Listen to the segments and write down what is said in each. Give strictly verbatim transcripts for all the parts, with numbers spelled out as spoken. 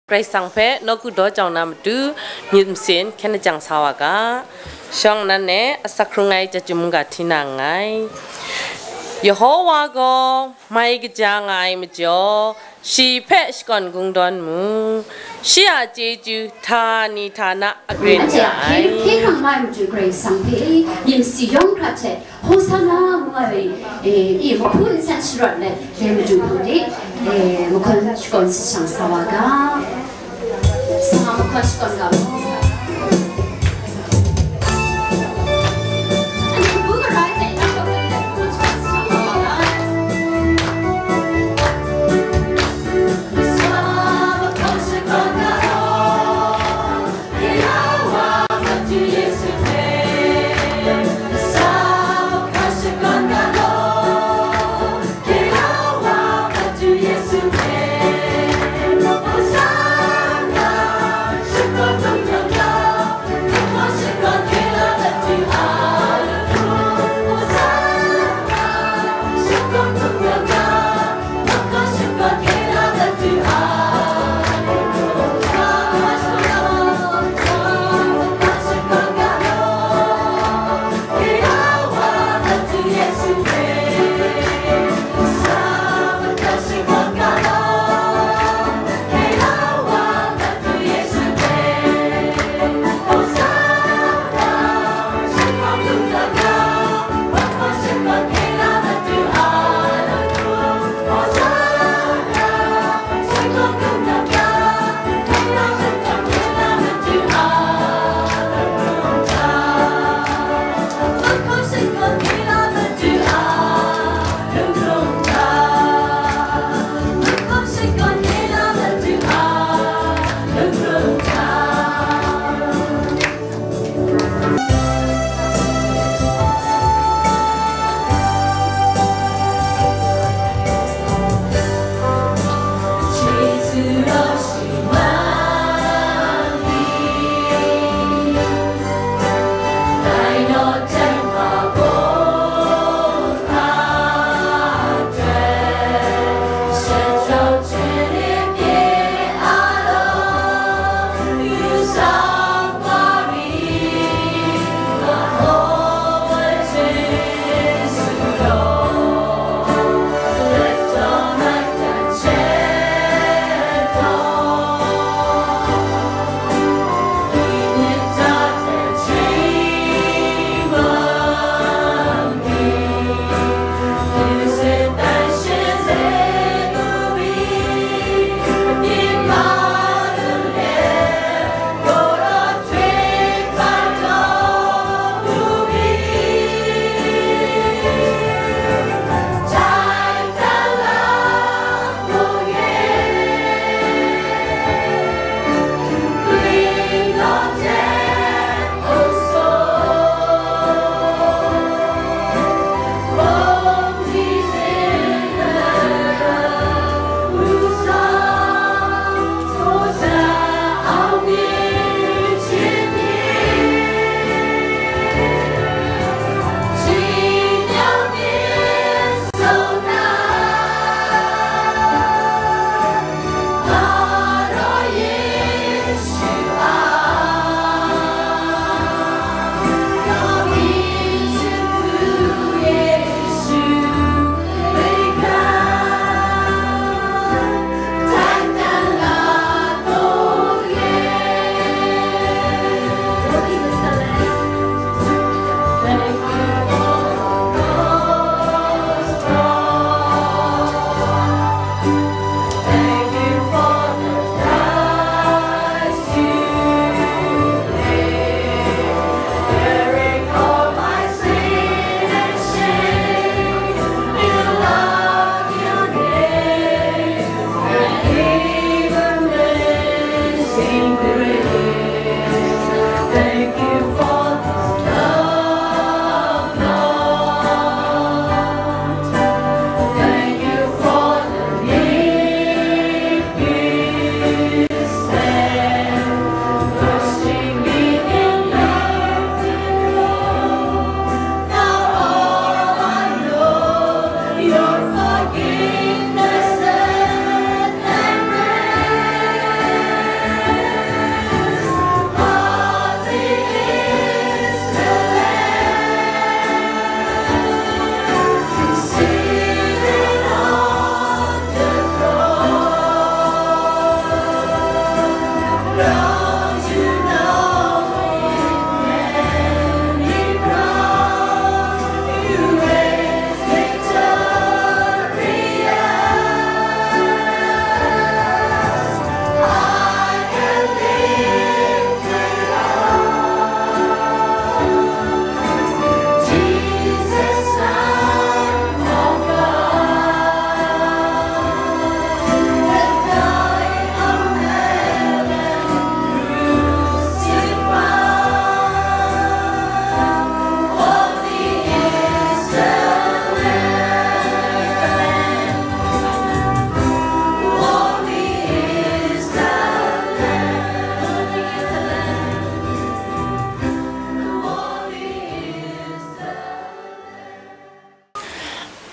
Karai Kasang hpe nawku daw jau na matu myit masin hkyen lajang sa wa ga. Shawng nnan e asak hkrung ai Chyum Mungga hti na nngai. Yawhawa gaw mai kaja nga ai majaw, shi hpe shakawn kungdawn mu, shi a chyeju htani htana agrin Anhte nga a ai. Hkye hkrang nga ai matu Karai Kasang hpe myit masin yawng hkrat hte Hosana ngu ai, e, e, mahku nsan sharawt let, dai matu hpang de, e, mahkawn shakawn sa shang sa wa ga. Sa mahkawn shakawn ga mu. Anhte mahku garai hte, mahkawn shakawn sa shang sa wa ga.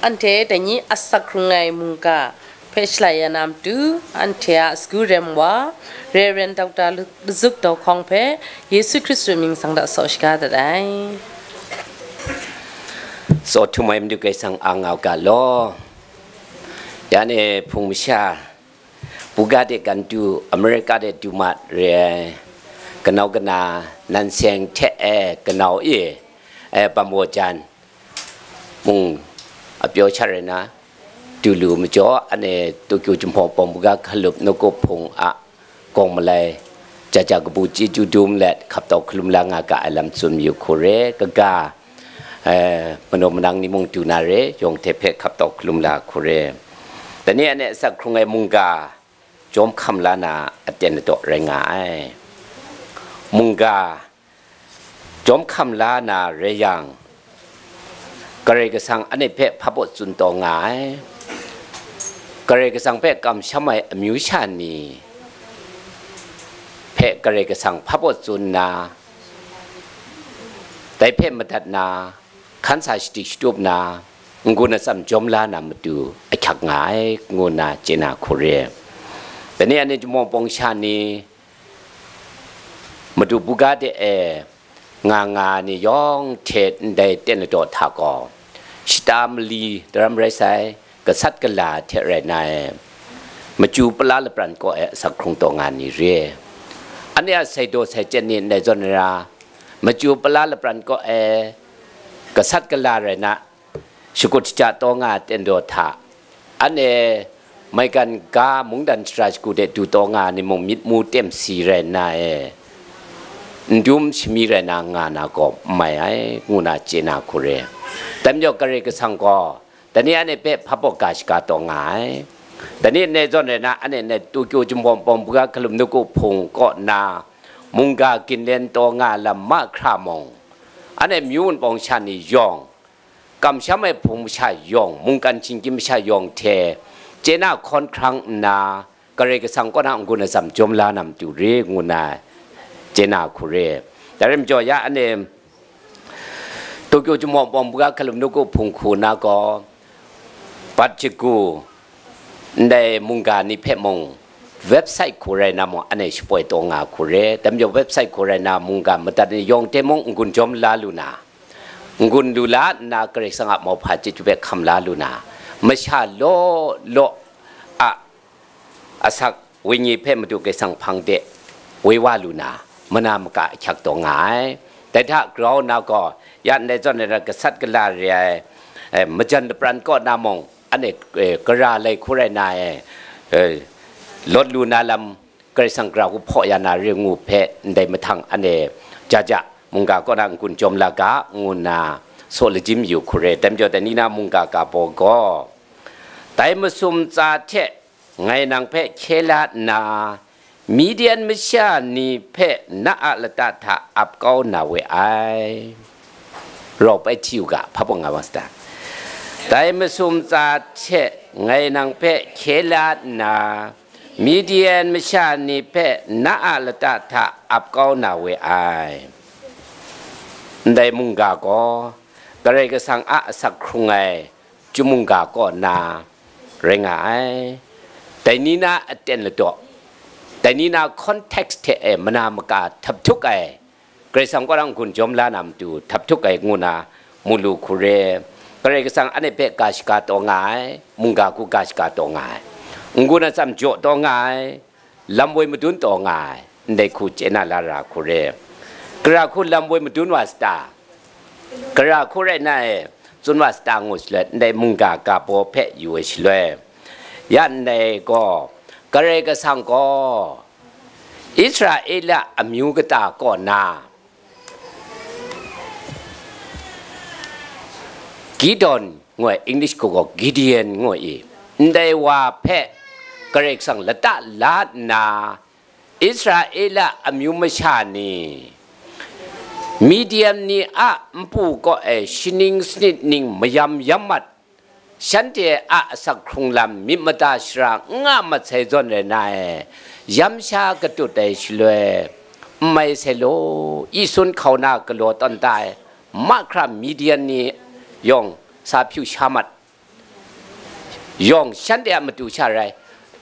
Anhte dai ni asak hkrung ai mungga hpe shalai ya na matu, anhte a sagu rem wa, Rev. Doctor Lu-, Luzuk Dau Hkawng hpe Yesu Hkristu mying sang hta saw shaga dat ai. Saw htum ai Madu Karai Kasang a nga u ga law. Ya ni hpung masha, buga de gantu, Amerika de dumat re ai, kanau kana, nan seng hte e kanau e, e bambaw jan, mung a pyaw sha rai na, du lu majaw, ane Tokyo Jinghpaw Pawng Buga Hkalup Nawku Hpung a gawng malai, ja ja kabu chyeju dum let hkap tau hkalum la nga ga ai lam tsun mayu hku re, kaga, eh, manaw manang ni mung du na re, yawng hte hpe hkap tau hkalum la hku re. Dai ni ane asak hkrung ai mungga, jawm hkam la na aten ladaw rai nga ai. Mungga, jawm hkam la na rai yang, Karai Kasang ane hpe hpa baw tsun taw nga ai. Karai Kasang hpe kamsham ai amyu sha ni hpe Karai Kasang hpa baw tsun nna, dai hpe madat na, hkan sa shadik shatup na, n-gun atsam jawm la na matu ahkyak nga ai, ngu nna chye na hku re. Dai ni ane Jinghpaw Pawng sha ni, madu buga de e nga nga ni yawng hte ndai ten ladaw hta gaw, shata mali daram rai sai, gasat gala hte rai na e, machyu pala lapran kaw e asak hkrung taw nga ni re. Ane a saidaw sai chyen ni ndai zawn ra, machyu pala lapran kaw e gasat gala rai na, shakut shaja taw nga ai ten daw hta, ane maigan ga mungdan shara shagu de du taw nga ai ni mung myit mu tem si rai nna e, n dum shami rai na nga na gaw n mai ai, ngu na chye na hku re. Dai majaw Karai Kasang gaw dai ni ane hpe hpa baw ga shaga taw nga ai. Dai ni ndai zawn rai na, ane ndai Tokyo Jinghpaw Pawng Buga Hkalup Nawku Hpung kaw na mungga ginlen taw nga ai lam mahkra mung, ane myu wunpawng sha ni yawng, kamsham ai hpung masha yawng, mungkan shinggyim masha yawng hte chye na hkawn hkrang nna, Karai Kasang kaw na n-gun atsam jawm la na matu re, ngu na chye na hku re. Dai rai majaw, ya ane Tokyo Jinghpaw Pawng Buga Hkalup Nawku Hpung hku na gaw, bat shagu, ndai mungga ni hpe mung, website hku rai na mung, ane shapoi taw nga hku re. Dai majaw website hku rai na mungga madat ni yawng hte mung n-gun jawm la lu na, n-gun lu la nna, Karai Kasang a mauhpa chyeju hpe hkam la lu na, masha law law a asak wenyi hpe Madu Karai Kasang hpang de woi wa lu na, mana maka ahkyak taw nga ai. Dai hta grau na gaw, ya ndai zawn rai na, gasat gala re ai, eh, majan lapran kaw na mung, ane, eh, gara lai hku rai na e, eh, lawt lu na lam, Karai Kasang gara hku hpaw ya na re ngu hpe, ndai mahtang ane ja ja mungga kaw na n-gun jawm la ga, ngu nna saw lajim yu hku re. Dai majaw, dai ni na mungga ga baw gaw, dai masum tsa hte ngai nang hpe hkye la nna, Midian masha ni hpe na a lata hta ap kau na we ai. Rau bai hti u ga, hpa baw nga wa sata. Dai masum tsa hte ngai nang hpe hkye la nna, Midian masha ni hpe na a lata hta ap kau na we ai. Ndai mungga gaw Karai Kasang a asak hkrung ai chyum mungga kaw na rai nga ai. Dai ni na aten ladaw, dai ni na context hte e mana maka htap htuk ai, Karai Kasang kaw na n-gun jawm la na matu htap htuk ai ngu na mu lu hku re. Karai Kasang ane hpe ga shaga taw nga ai, mungga hku ga shaga taw nga ai, n-gun atsam jaw taw nga ai, lam woi madun taw nga ai, ndai hku chye na la ra hku re. Gara hku lam woi madun wa sata? Gara hku rai na e, tsun wa sata ngu shaloi, ndai mungga ga baw hpe yu ai shaloi, ya ndai gaw, Karai Kasang gaw Israela amyu kata kaw na, Gideon ngu ai, English hku gaw Gideon ngu ai, ndai wa hpe Karai Kasang lata la nna, Israela amyu masha ni, Midian ni a npu kaw e shaning sanit ning mayam yam mat, shanhte a asak hkrung lam myit mada shara n nga mat sai zawn rai na e, yam sha katut ai shaloi, n mai sai law, i sun hkau na galaw tawn da ai mahkra Midian ni yawng sa hpyu sha mat, yawng shanhte a matu sha rai,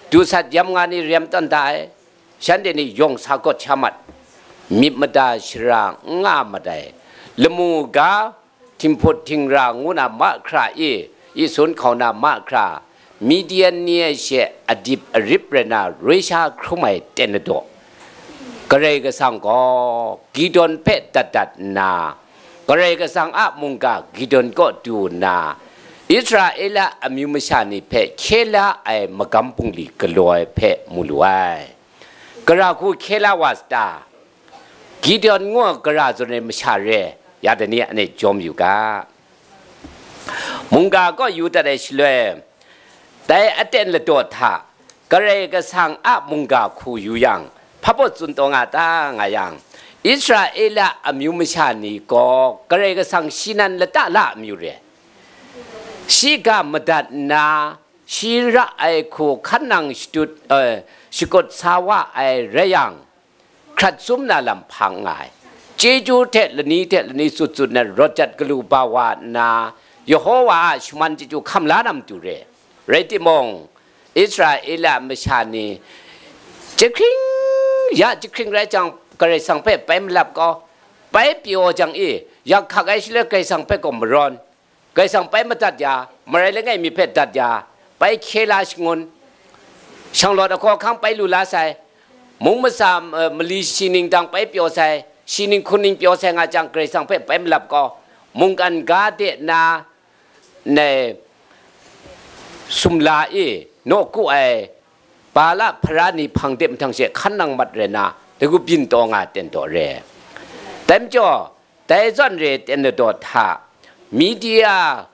dusat yam nga ni rem tawn da ai, shanhte ni yawng sa gawt sha mat, myit mada shara n nga mat ai, lamu ga, htinghput htingra ngu na mahkra e, isun hkau na mahkra, Midian ni a she adip arip rai na roi sha hkrum ai ten ladaw. Karai Kasang gaw Gideon hpe dat dat nna, Karai Kasang a mungga Gideon kaw du nna, Israela amyu masha ni hpe hkye la ai magam bungli galaw ai hpe mu lu ai. Gara hku hkye la wa sa ta? Gideon ngu ai gara zawn ai masha re, ya dai ni anhte jawm yu ga. Mungga kaw yu dat ai shaloi, dai aten ladaw hta Karai Kasang a mungga hku yu yang, hpa baw tsun taw nga ta nga yang, Israela amyu masha ni gaw Karai Kasang shi nan lata la amyu re. Shi ga madat nna, shi ra ai hku hkan nang shadut, eh, shakut sa wa ai rai yang, hkrat sum na lam hpang nga ai. Chyeju hte lani hte lani sut sut na rawt jat galu ba wa nna, Yehowa a shaman chyeju hkam la na matu re. Rai timung, Israela masha ni jahkring ya jahkring rai jang, Karai Kasang hpe bai malap gaw, bai pyaw jang e, yak hkak ai shaloi Karai Kasang hpe gaw marawn, Karai Kasang bai madat ya, marai langai mi hpe dat ya, bai hkye la shangun, shanglawt ahkaw ahkang bai lu la sai, mung masa, eh, mali shi ning dang bai pyaw sai, shi ning hkun ning pyaw sai nga jang, Karai Kasang hpe bai malap gaw, mungkan ga de na, ne, sumla e nawku ai, Bala hpara ni hpang de mahtang she hkan nang mat rai na, dai hku byin taw nga ten taw re. Dai majaw, dai zawn re ten ladaw hta, Midia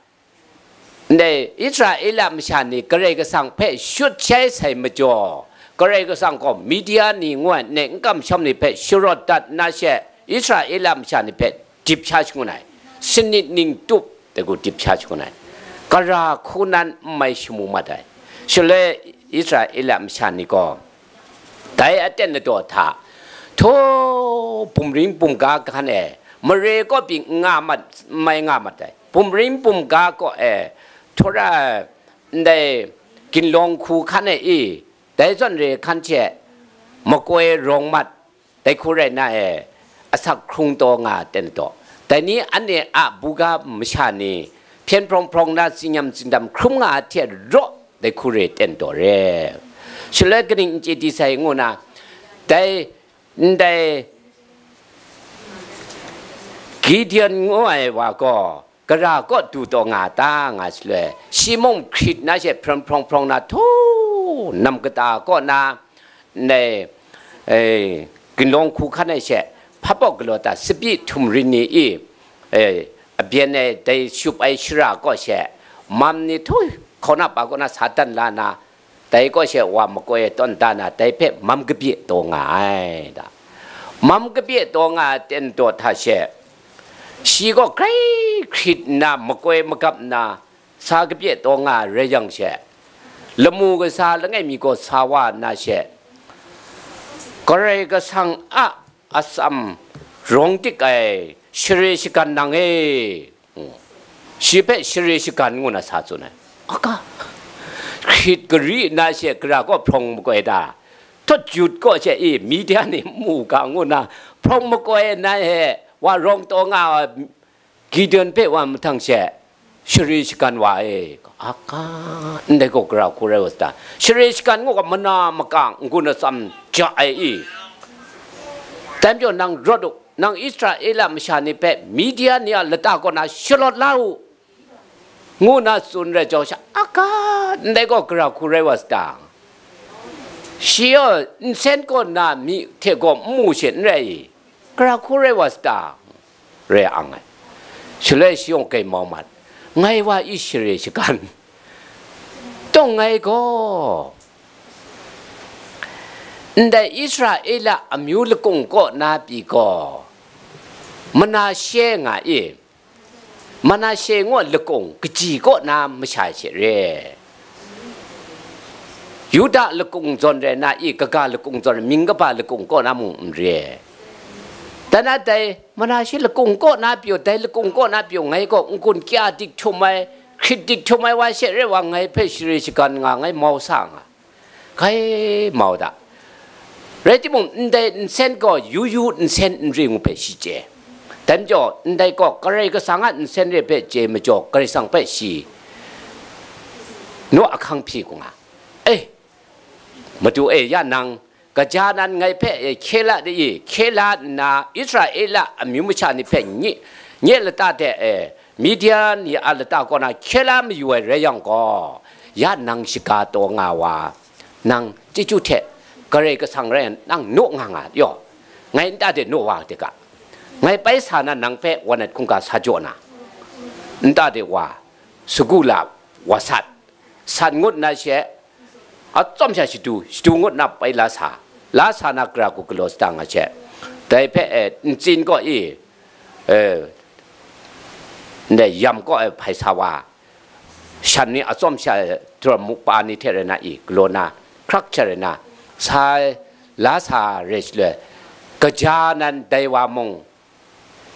ndai Israela masha ni Karai Kasang hpe shut shai sai majaw, Karai Kasang gaw Midia ni ngu ai ne n kamsham ni hpe sharawt dat nna she, Israela masha ni hpe dip sha shangun ai, sanit ning tup dai hku dip sha shangun ai, gara hku nan n mai shamu mat ai. Shaloi Israela masha ni gaw dai aten ladaw hta, htaw bumring bumga hkan e, mare kaw pyi n nga mat, n mai nga mat ai, bumring bumga kaw e, htaw ra ndai ginlawng hku hkan e i, dai zawn re hkan hte makoi rawng mat, dai hku rai na e, asak hkrung taw nga ten taw, dai ni anhte a buga masha ni hpyen hprawng hprawng na, tsin-yam tsindam hkrum nga ai hte raw, dai hku re ten taw re. Shaloi kaning n chye di sai ngu na, dai ndai Gideon ngu ai wa gaw, gara kaw du taw nga ta nga shaloi, shi mung hkrit na she hprawng hprawng hprawng na htaw, nam kata kaw na, ndai, eh, ginlawng hku hkan ai she, hpa baw galaw ta, sapyi htum rin ni i, eh, abyen ai dai shup ai shara kaw she, mam ni htaw, hkauna pa kaw na sa dan la na, dai kaw she wa makoi tawn da na, dai hpe mam kabye taw nga ai da. Mam kabye taw nga ai ten taw hta she, shi gaw grai hkrit nna, makoi magap nna, sa kabye taw nga ai rai yang she, lamu kasa langai mi gaw sa wa nna she, Karai Kasang a atsam rawng dik ai share shagan nang e. Shi hpe share shagan ngu na sa tsun ai. Aka, hkrit gari nna she gara kaw hprawng makoi ta? Htaw jut kaw she i, Midia ni mu ga ngu na, hprawng makoi nna he wa rawng taw nga ai Gideon hpe wa mahtang she, share shagan wa e. Aka, ndai gaw gara hku rai wa sa ta? Share shagan ngu ga mana makang n-gun atsam ja ai i? Dai majaw nang rawt u, nang Israela masha ni hpe Midia ni a lata kaw na shalawt la u, ngu na tsun rai jau sha, aka, ndai gaw gara hku rai wa sa ta? Shi yawng nsen kaw na mi hte gaw n mu she n rai i? Gara hku rai wa sa ta? Rai ang ai. Shaloi shi yawng gaimau mat, ngai wa i share shagan tawng ngai gaw, ndai Israela amyu lakung kaw na pyi gaw, Manashe nga i, Manashe ngu ai lakung kaji kaw na masha she re. Yuda lakung zawn rai na i, kaga lakung zawn, mying kaba lakung kaw na mung n re. Dan a dai Manashe lakung kaw na pyi u, dai lakung kaw na pyi u, ngai gaw n-gun kya dik htum ai, hkrit dik htum ai wa she re wa ngai hpe share shagan nga, ngai mau sa nga, hkai mau da. Rai timung, ndai nsen gaw yu yu nsen n re ngu hpe shi chye. Dai majaw, ndai gaw Karai Kasang a nsen re hpe chye majaw, Karai Kasang hpe shi naw ahkang hpyi hku nga. E, Madu e, ya nang, kaja nan ngai hpe, e, hkye la de i, hkye la nna, Israela amyu masha ni hpe nye, nye lata hte, e, Midian ni a lata kaw na hkye la mayu ai rai yang gaw, ya nang shaga taw nga wa, nang chyeju hte Karai Kasang rai nang naw nga nga yaw, ngai nta de naw wa de ga, ngai pai sa na nang hpe wanat hkungga sa jaw na, nta de wa, sagu la wa sat, sat ngut na she, atsawm sha shadu, shadu ngut na pai la sa, la sa na gara hku galaw sata nga she, dai hpe, e, ntsin kaw i, e, ndai yam kaw e hpai sa wa, shan ni atsawm sha e, htura mukpa ni hte rai na i, galaw na, hkrak sha rai na, sa ai, la sa re shaloi, kaja nan dai wa mung,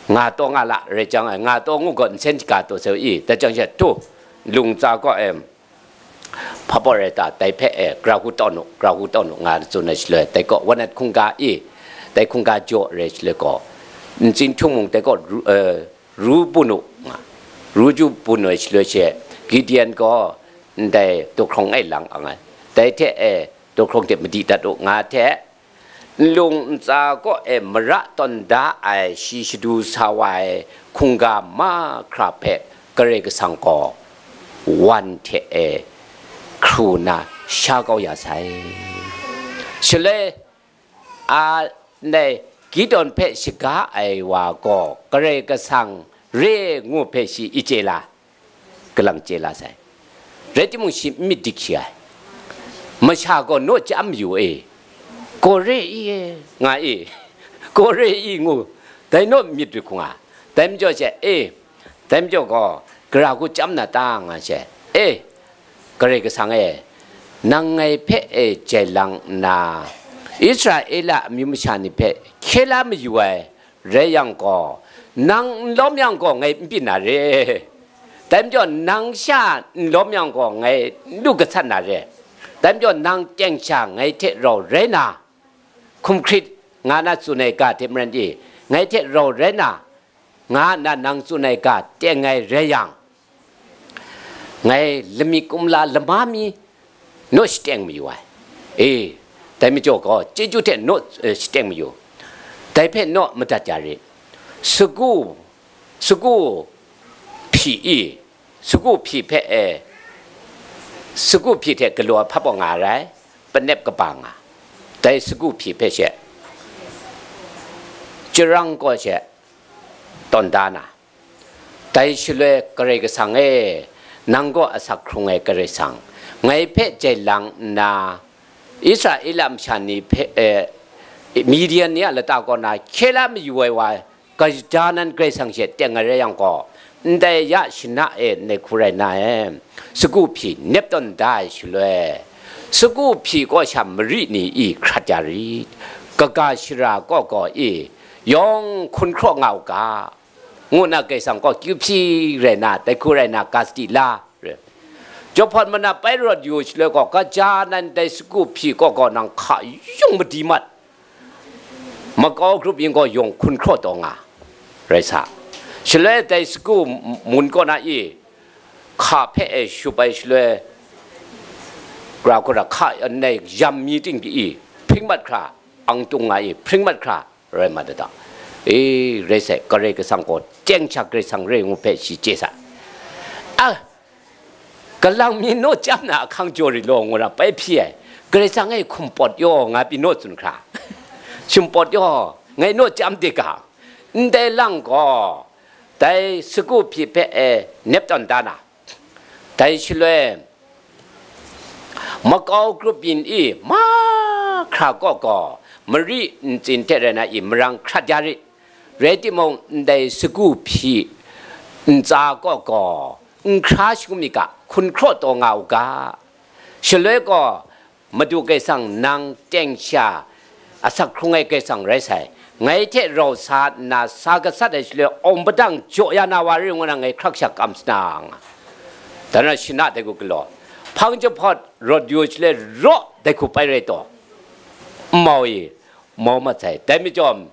nga taw nga la rai jang ai, nga taw ngu gaw nsen shaga taw seu i, dai jang she tu, lung tsa kaw e, hpa baw rai ta, dai hpe e, gara hku taw nu, gara hku taw nu, nga tsun ai shaloi, dai kaw wanat hkungga i, dai hkungga jaw rai shaloi gaw, ntsin htung mung dai kaw ru, e, ru bu nu, nga, ru ju bu nu ai shaloi she, Gideon gaw ndai dahkrawng e lang ang ai, dai hte e, dahkrawng hte madi dat u nga hte, nlung ntsa kaw e mara tawn da ai shi shadu sa wa ai hkungga mahkra hpe Karai Kasang gaw wan hte e hkru nna sha kau ya sai. Shaloi a ndai Gideon hpe shaga ai wa gaw Karai Kasang re ngu hpe shi i chye la, kalang chye la sai. Rai timung, shi n myit dik shi ai. Masha gaw naw chyam mayu e, gaw re i e, nga e, gaw re i ngu, dai naw myit rit hku nga. Dai majaw she, e, dai majaw gaw, gara hku chyam na ta nga she, e, Karai Kasang e, nang ngai hpe e jai lang nna, Israela amyu masha ni hpe hkye la mayu ai, rai yang gaw, nang n lawm yang gaw ngai n byin na re. Dai majaw, nang sha n lawm yang gaw ngai n lu gasat na re. Dai majaw, nang teng sha ngai hte rau rai na, hkum hkrit nga na tsun ai ga hte maren i, ngai hte rau rai na, nga nna nang tsun ai ga teng ai rai yang, ngai lamik kumla lama mi naw shateng mayu ai. E, dai majaw gaw, chyeju hte naw, e, shateng mayu, dai hpe naw madat ya rit. Sagu, sagu hpyi i, sagu hpyi hpe e, sagu hpyi hte galaw ai hpa baw nga ai rai, panep kaba nga, dai sagu hpyi hpe she, chyarang kaw she tawn da na, dai shaloi Karai Kasang e, nang gaw asak hkrung ai Karai Kasang, ngai hpe jai lang nna, Israela masha ni hpe, e, Midian ni a lata kaw na hkye la mayu ai wa, kaja nan Karai Kasang she teng ai rai yang gaw, ndai ya shana e ndai hku rai na e, sagu hpyi nep tawn da ai shaloi, sagu hpyi kaw sha mari ni i hkrat ya rit, kaga shara kaw gaw i, yawng hkun hkraw nga u ga, ngu nna Karai Kasang gaw kyu hpyi rai na, dai hku rai na, ga sadi la, re. Jawhpawt mana pai rawt yu shaloi gaw, kaja nan dai sagu hpyi kaw gaw nang hka yung madi mat, makau grup yin gaw yawng hkun hkraw taw nga, rai sa. Shaloi dai sagu mun kaw na i, hka hpe e shup ai shaloi, gra hkra hka nai yam mi ting i, hpring mat hkra, ang tung nga i, hpring mat hkra, rai mat da. E, rai sai, Karai Kasang gaw teng sha Karai Kasang re ngu hpe shi chye sa. A, kalang mi naw chyam na ahkang jaw rit law, ngu na pai hpyi ai. Karai Kasang e hkum pawt yaw, nga pyi naw tsun hkra. Hkum pawt yaw, ngai naw chyam de ga. Ndai lang gaw, dai sagu hpyi hpe e nep tawn da na, dai shaloi, makau grup yin i mahkra kaw gaw, mari ntsin hte rai na i marang hkrat ya rit. Rai timung, ndai sagu hpyi ntsa kaw gaw, n hkra shangun myit ga, hkun hkraw taw nga u ga. Shaloi gaw, Madu Karai Kasang nang teng sha asak hkrung ai Karai Kasang rai sai. Ngai hte rau sa nna sa gasat ai shaloi awng padang jaw ya na wa rai ngu na ngai hkrak sha kam sa na nga. Dan ra shana dai hku galaw, hpang jahpawt rawt yu shaloi raw dai hku pai rai taw, n mau i, mau mat sai. Dai majaw,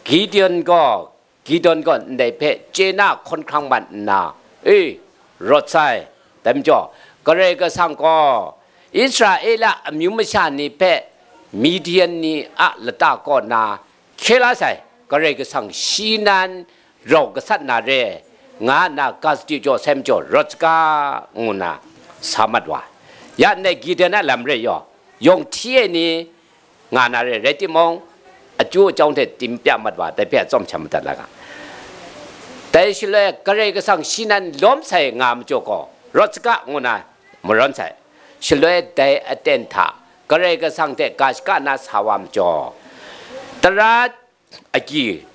Gideon gaw, Gideon gaw ndai hpe chye na hkawn hkrang mat nna, e, rawt sai. Dai majaw, Karai Kasang gaw Israela amyu masha ni hpe Midian ni a lata kaw na hkye la sai, Karai Kasang shi nan rau gasat na re, nga nna ga sadi jaw sai majaw rawt saga, ngu nna sa mat wa. Ya ndai Gideon a lam re yaw, yawng hti e ni nga na re, rai timung, achyu ajawng hte tim pya mat wa, dai hpe a tsawm sha madat la ga. Dai shaloi Karai Kasang shi nan lawm sai nga majaw gaw, rawt saga, ngu nna marawn sai. Shaloi dai aten hta Karai Kasang hte ga shaka na sa wa majaw, tara agyi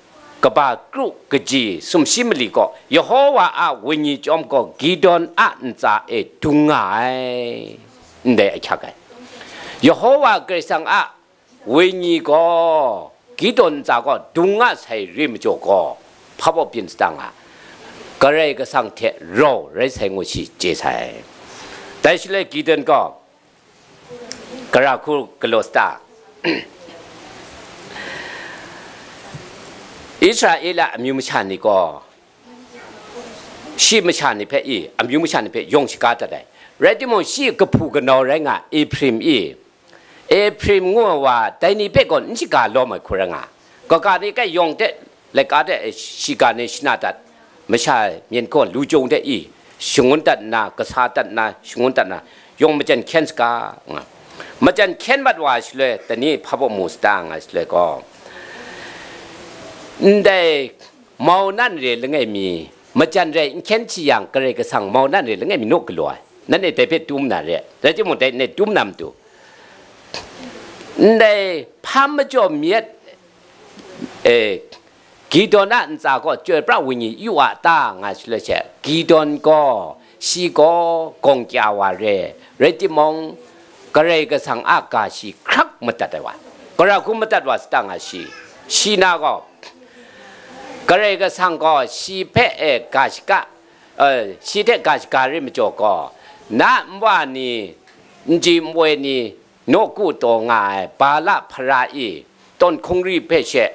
kaba kru kaji sumshi mali gaw Yehowa a Wenyi chyawm gaw Gideon a ntsa e dung nga ai, ndai ahkyak ai. Yehowa Karai Kasang a Wenyi gaw Gideon ntsa gaw dung nga sai re majaw gaw, hpa baw byin sata nga, Karai Kasang hte rau rai sai ngu shi chye sai. Dai shaloi Gideon gaw, gara hku galaw sata? Israela amyu masha ni gaw, shi masha ni hpe i, amyu masha ni hpe yawng shaga dat ai. Rai timung, shi kahpu kanau rai nga Ephraim i, Ephraim ngu ai wa, dai ni hpe gaw n shaga lawm ai hku rai nga. Kaga ni kai yawng hte, laika hte, e, shiga ni shana dat, masha myen hkaw lu jung hte i, shangun dat nna, kasa dat nna, shangun dat nna, yawng majan hkyen saga, nga. Majan hkyen mat wa shaloi, dai ni hpa baw mu sata nga shaloi gaw, ndai mau nan re langai mi, majan rai n hkyen hti yang, Karai Kasang mau nan re langai mi naw galaw ai. Nanhte dai hpe dum na re, rai timung, dai ni dum na matu, ndai hpam majaw mi et, e, Gideon a ntsa gaw chyoi pra wenyi yu a ta, nga shaloi she, Gideon gaw, shi gaw gawng kya wa re, rai timung, Karai Kasang a ga shi hkrak madat ai wa, gara hku madat wa sata nga shi, shi na gaw, Karai Kasang gaw shi hpe, e, ga shaka, e, shi hte ga shaga re majaw gaw, na nwa ni, nji npoi ni, nawku taw nga ai Bala hpara i tawn hkungri hpe she,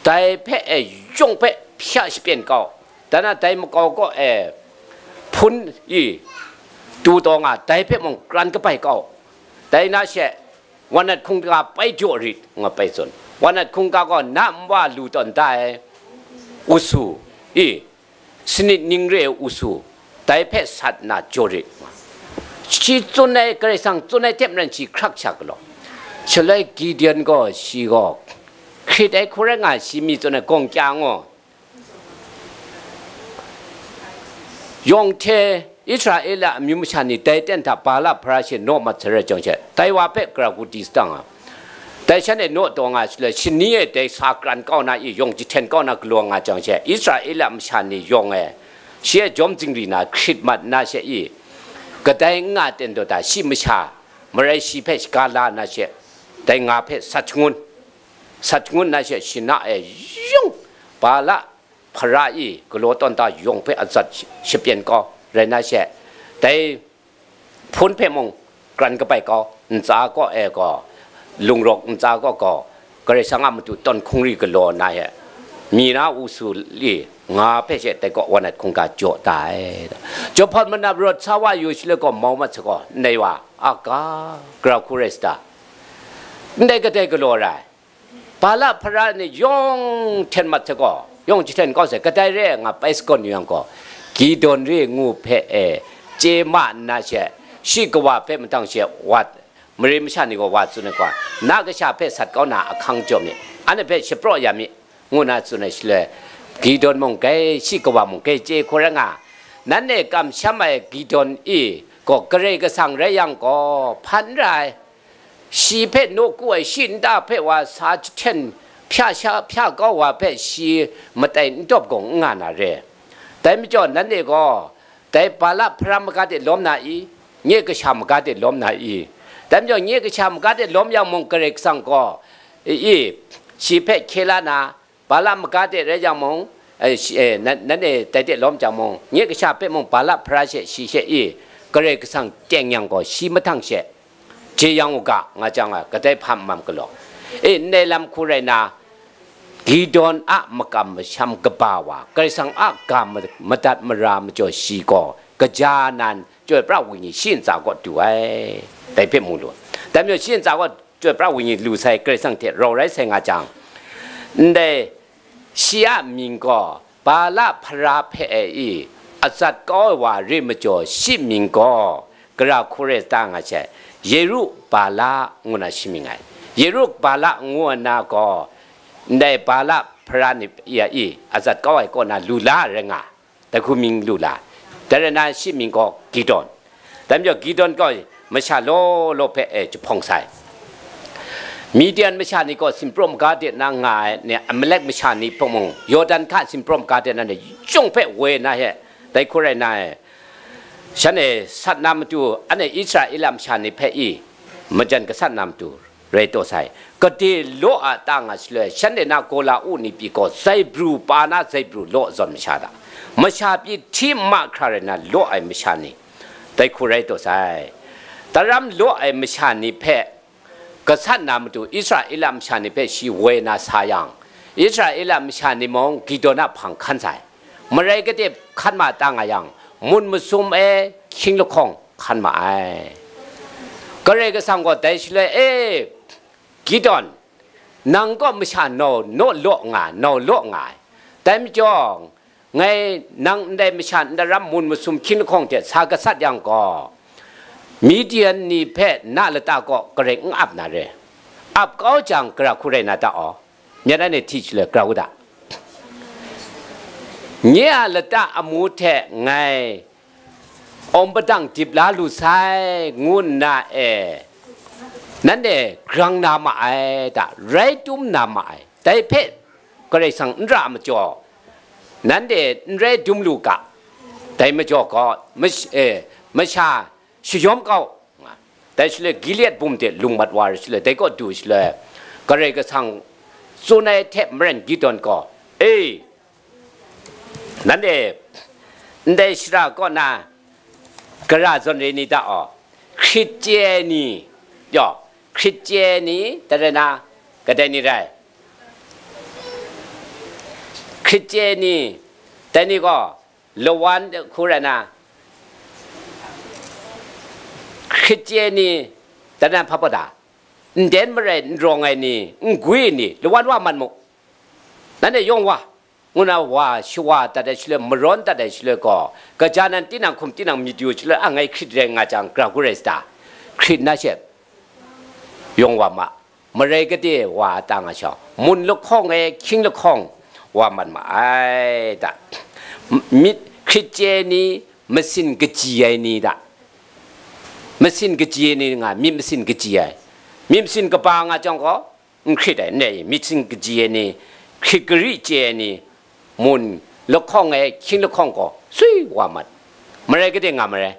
dai hpe e yawng hpe hpya shapyen kau, dan na dai makau kaw e hpun i du taw nga, dai hpe mung kran kabai kau, dai na she, wanat hkungga bai jaw rit, nga bai tsun. Wanat hkungga gaw na nwa lu tawn da ai usu i, sanit ning re ai usu, dai hpe sat nna jaw rit. Shi tsun ai, Karai Kasang tsun ai hte maren shi hkrak sha galaw. Shaloi Gideon gaw, shi gaw hkrit ai hku rai nga, shi mi tsun ai gawng kya ngaw, yawng hte Israela amyu masha ni dai ten hta Bala hpara she naw mat sarai jang she, dai wa hpe gara hku di sata nga. Dai shan e naw taw nga shaloi, shani e dai sa kran kau na i, yawng jahten kau na galaw nga jang she, Israela masha ni yawng e shi e jawm zingri na hkrit mat nna she i, kadai n nga ten daw ta, shi masha, marai shi hpe shaga la nna she, dai nga hpe sat shangun, sat shangun nna she, shana e yawng Bala hpara i galaw tawn ta yawng hpe atsat shapyen kau rai nna she, dai hpun hpe mung kran kabai kau, ntsa kaw e gaw, lungrawk ntsa kaw gaw, Karai Kasang a matu tawn hkungri galaw nna he, mi na usu li nga hpe she dai kaw wanat hkungga jaw da ai. Jawhpawt manap rawt sa wa yu shaloi gaw, mau mat sa gaw, ndai wa a ga, gara hku rai sata? Ndai kadai galaw rai? Bala hpara ni yawng hten mat hte gaw, yawng jahten kau sai, kadai re ai nga pai sagawn yu yang gaw, Gideon re ngu hpe e chye ma nna she, shi kawa hpe madang she wa, mare masha ni gaw wa tsun ai gaw, na kasha hpe sat kau na ahkang jaw mi, anhte hpe shapraw ya mi, ngu na tsun ai shaloi, Gideon mung gai, shi kawa mung gai chye hku rai nga, nanhte kamsham ai Gideon i gaw Karai Kasang rai yang gaw, hpan n ra ai. Shi hpe nawku ai shi nta hpe wa sa jahten hpya sha hpya kau wa hpe shi matai n dawp gaw n nga na re. Dai majaw nanhte gaw dai Bala hpara maga de lawm na i? Nye kasha maga de lawm na i? Dai majaw nye kasha maga de lawm yang mung, Karai Kasang gaw, i, shi hpe hkye la na, Bala maga de rai yang mung, eh, shi, eh, nan, nanhte dai hte lawm jang mung, nye kasha hpe mung Balak hpara she shi she i, Karai Kasang teng yang gaw, shi mahtang she jeyang u ga, nga jang ai, kadai hpa n mam galaw. E, ndai lam hku rai na, Gideon a makam masham kaba wa, Karai Kasang a ga ma-, madat mara majaw shi gaw, kaja nan, Chyoi pra Wenyi shi ntsa kaw du ai, dai hpe mu lu. Dai majaw shi ntsa kaw Chyoi pra Wenyi lu sai, Karai Kasang hte rau rai sai nga jang, ndai shi a mying gaw Bala hpara hpe e i, atsat kau ai wa re majaw, shi mying gaw gara hku rai ta nga she, Yeru Bala ngu na shi mying ai. Yeru Bala ngu na gaw, ndai Bala hpara ni ya i, atsat kau ai kaw na lu la rai nga, dai hku mying lu la, dai rai na shi mying gaw Gideon. Dai majaw Gideon gaw masha law law hpe e jahpawng sai. Midian masha ni gaw sinpraw maga de na nga ai ni, Amalek masha ni hpung mung, Yawdan hka sinpraw maga de na ni, chyung hpe woi na he, dai hku rai na e, shanhte sat na matu, anhte Israela masha ni hpe i majan gasat na matu rai taw sai. Gade law a ta nga shaloi, shanhte na gola u ni pyi gaw, zaibru pa na zaibru law zawn masha da, masha pyi hti nma hkra rai na law ai masha ni, dai hku rai taw sai. Daram law ai masha ni hpe gasat na matu Israela masha ni hpe shi woi na sa yang, Israela masha ni mung Gideon a hpang hkan sai. Marai gade hkan ma ta nga yang, mun masum e hkying lahkawng hkan ma ai. Karai Kasang gaw dai shaloi e, Gideon, nang gaw masha nau naw law nga, nau law nga ai. Dai majaw, ngai nang ndai masha ndaram mun masum hkying lahkawng hte sa gasat yang gaw, Midian ni hpe na lata kaw Karai n ap na re. Ap kau jang, gara hku rai na ta aw? Myit anhte hti shaloi, gara u da. Nye a lata amu hte ngai awng padang dip la lu sai, ngu nna e, nanhte grang na ma ai da, rai tum na ma ai. Dai hpe Karai Kasang n ra majaw, nanhte n rai dum lu ga. Dai majaw gaw, mash-, eh, masha shayawm kau, nga. Dai shaloi Gilead bum de lung mat wa ai shaloi, dai kaw du shaloi, Karai Kasang tsun ai hte maren Gideon gaw, e, nanhte ndai shara kaw na gara zawn re ni ta aw? Hkrit chye ai ni, yaw, hkrit chye ai ni, dai rai na, kadai ni rai? Hkrit chye ai ni, dai ni gaw, lawan hku rai na, hkrit chye ai ni, dai na hpa pawt da? Nden marai n rawng ai ni, n gwi ai ni, lawan wa mat mu. Nanhte yawng wa, ngu na wa shawa dat ai shaloi, marawn dat ai shaloi gaw, kaja nan tinang hkum tinang myit yu shaloi, a, ngai hkrit rai nga jang, gara hku rai sa ta? Hkrit na she yawng wa ma. Marai gade wa ta nga shawng, mun lahkawng e hkying lahkawng wa mat ma ai da. M-, myit hkrit chye ai ni, masin kaji ai ni da. Masin kaji ai ni nga, myit masin kaji ai. Myit masin kaba nga jang gaw, n hkrit ai, n rai, myit masin kaji ai ni, hkrit gari chye ai ni, mun lahkawng e hkying lahkawng gaw sui wa mat. Marai gade nga marai,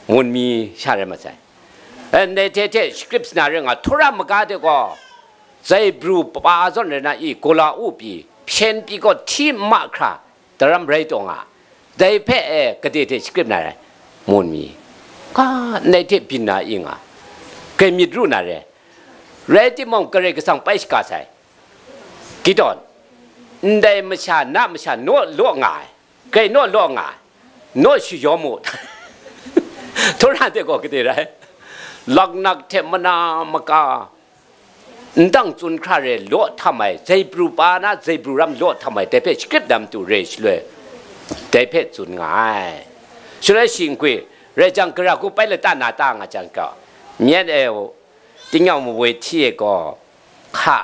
mun mi sha rai masai. Eh, ndai hte hte script na ring nga, Tora maga de gaw, zaibru pa zawn rai na i, gola u pyi, hpyen pyi gaw hti nma hkra, daram rai taw nga. Dai hpe, eh, gade hte script na rai, mun mi, ka ndai hte byin na i nga, kai myit ru na re. Rai timung, Karai Kasang pai shaga sai. Gideon, ndai masha, na masha naw law nga ai, kai naw law nga ai, naw shayawm mu. Tora de gaw gade rai, laknak hte mana maka, ndang tsun hkra re law htam ai, zaibru pa na zaibru ram law htam ai, dai hpe script na matu re shaloi, dai hpe tsun nga ai. Shaloi shi n gwi, rai jang, gara hku pai lata na ta nga jang gaw, myit e, tingnyang mawoi hti e gaw, hka,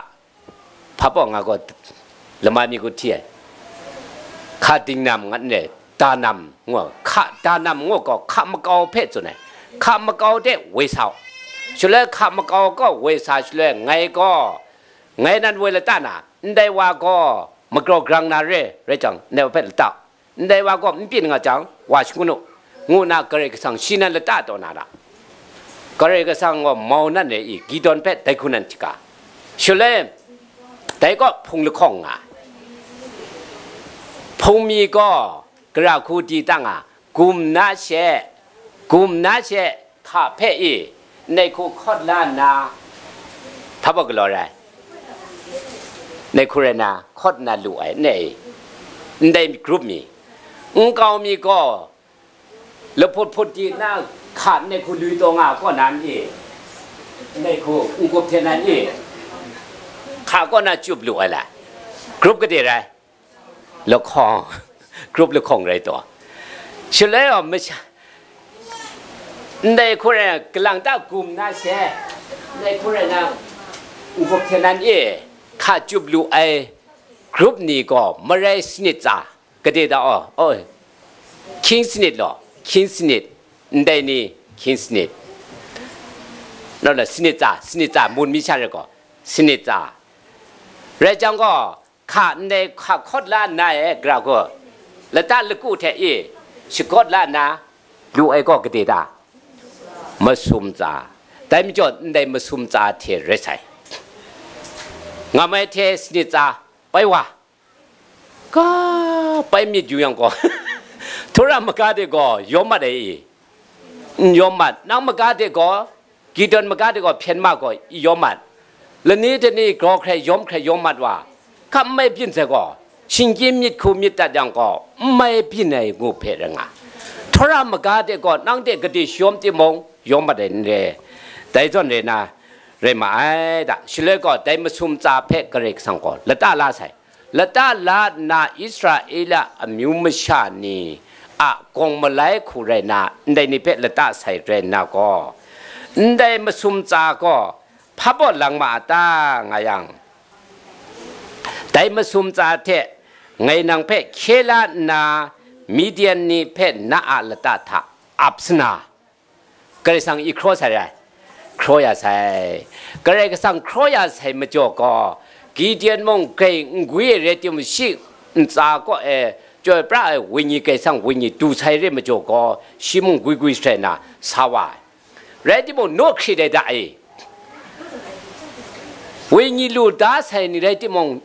hpa pawng nga gaw, lama mi ku hti ai, hka dingnam ngat n re, danam ngu, hka danam ngu gaw, hka makau hpe tsun ai, hka makau de woi sa u. Shaloi hka makau gaw woi sa shaloi, ngai gaw, ngai nan woi lata na, ndai wa gaw magraw grang na re, rai jang, ndai wa hpe lata u. Ndai wa gaw n byin nga jang, wa shangun u, ngu nna Karai Kasang shi nan lata taw na ra. Karai Kasang gaw mau nan re i, Gideon hpe dai hku nan hti ga. Shaloi, dai gaw hpung lahkawng nga ai. Hpung mi gaw gara hku di tang a, gum na she, gum na she, hka hpe i, ndai hku hkawt la nna, hpa baw galaw rai? Ndai hku rai na, hkawt na lu ai, ndai, ndai grup mi. Nkau mi gaw, lahput hput di na, hka ndai hku lui taw nga kaw na n i? Ndai hku, n-gup hte nan i? Hka kaw na cup lu ai la? Grup gade rai? Lahkawng, grup lahkawng rai taw. Shaloi gaw masha, ndai hku rai na, kalang ta gum na she, ndai hku rai na, n-gup hte nan e, hka cup lu ai grup ni gaw marai sanit tsa, gade ta aw, oh, hkying sanit law, hkying sanit, ndai ni hkying sanit. Nau la sanit tsa, sanit tsa, mun mi sha rai gaw, sanit tsa. Rai jang gaw, hka ndai hka hkawt la nna e, gara hku, lata laku hte i, shakawt la nna, lu ai gaw gade ta? Masum tsa. Dai majaw ndai masum tsa hte rai sai. Nga mai hte sanit tsa, pai wa. Ga, pai myit yu yang gaw, Tora maga de gaw yawm mat ai i? N yawm mat. Nang maga de gaw, Gideon maga de gaw hpyen ma gaw i yawm mat. Lani dani grau hkrai yawm hkrai yawm mat wa, hkam mai byin sai gaw, shinggyim myit hku myit dat yang gaw, n mai byin ai ngu hpe rai nga. Tora maga de gaw nang de gade shayawm timung, yawm mat ai n re. Dai zawn re na, rai ma ai da. Shaloi gaw, dai masum tsa hpe Karai Kasang gaw lata la sai. Lata la nna Israela amyu masha ni a gawng malai hku rai na, ndai ni hpe lata sai rai nna gaw, ndai masum tsa gaw hpa baw lang ma a ta, nga yang, dai masum tsa hte ngai nang hpe hkye la nna, Midian ni hpe na a lata hta ap sana, Karai Kasang i hkraw sai rai? Hkraw ya sai. Karai Kasang hkraw ya sai majaw gaw, Gideon mung grai n gwi ai rai timung, shi ntsa kaw e chyoi pra ai Wenyi Karai Kasang wenyi du sai re majaw gaw, shi mung gwi gwi sahrai na sa wa ai. Rai timung, naw hkrit ai da e. Wenyi lu da sai ni rai timung,